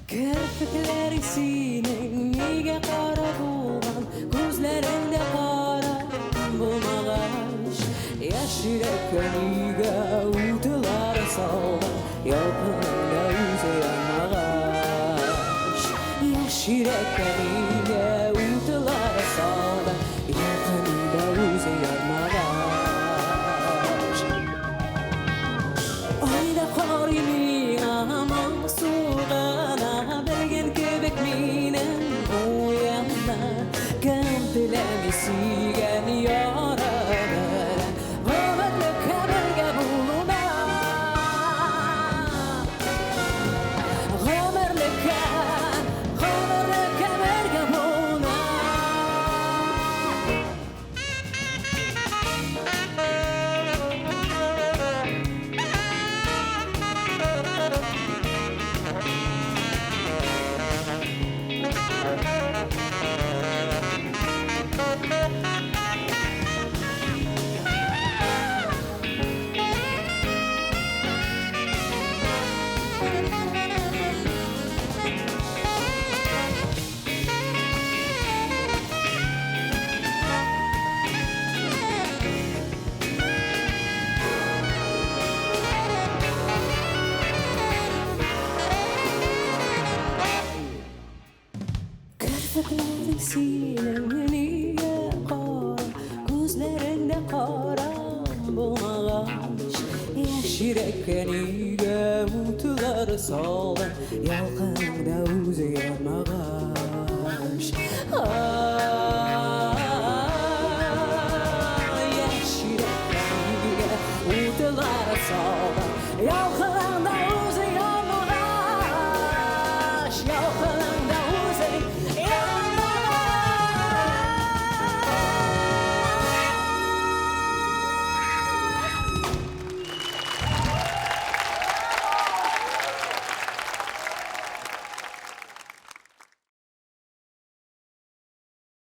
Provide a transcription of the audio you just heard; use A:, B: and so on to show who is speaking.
A: Керфекләрең синең нигә кара булган, күзләреңдә кара булмагач, яшь йөрәккә нигә утлар салган, ялкыныңда үзе янмагач, яшь йөрәккә нигә утлар салган, ялкыныңда үзе янмагач. Айда карый миңа моңсу гына, белгән кебек минем уемны. Кем теләми сөйгән яры белән гомерлеккә бергә булуны? Гомерлеккә, гомерлеккә бергә булуны. Керфекләрең синең нигә кара, күзләреңдә кара булмагач, яшь йөрәккә нигә утлар салдың, ялкыныңда үзе янмагач.